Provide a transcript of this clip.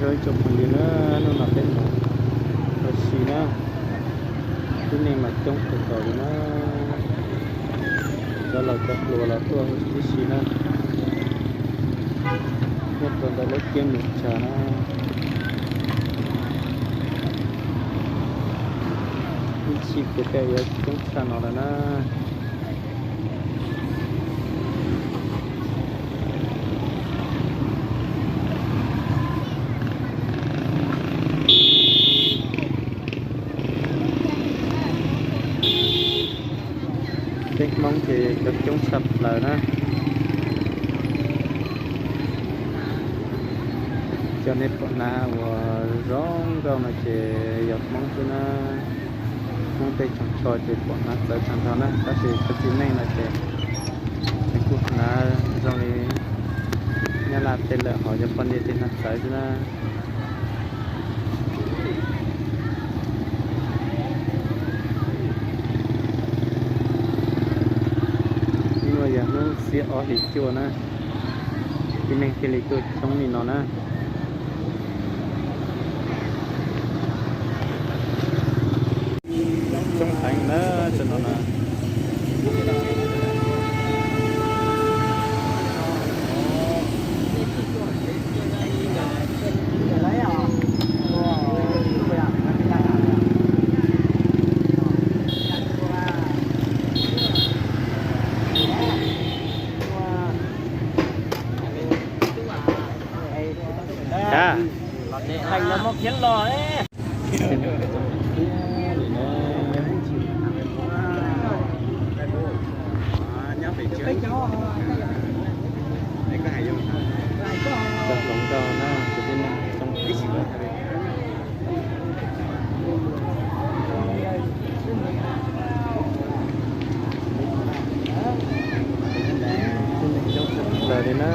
Ib tsoom phooj ywg na, hnub no peb mus ua si na, tib neeg mas coob kawg nkaus li na. Cov laus cov hluas los tuaj ua si tib si na, nyob rau ntawm lub kiab mus tsham na. Ib chim ces peb yuav coob tshaj no lawm na. Peb Hmoob ces coob tshaj plaws na. Cov nej pom hnav uas zoo nkauj no ces yog Hmoob xwb na. Hmoob tej tsoos tsho ces pom hnav txawv tag nrho na, tab sis cov txiv neej no ces nws kuj hnav zoo li Nyab Laj tej lawm, ho yog poj niam tej hnav txawv xwb na. Hnub no yog hnub xiab ob hlis cuaj na, tib neeg thiaj li tuaj coob li no na. Coob heev na, tam sim no na. Cas? Thành nó mọc hiến lò đấy. Cov hluas nkauj na, cov tib neeg coob, tib neeg coob tshaj plaws li na.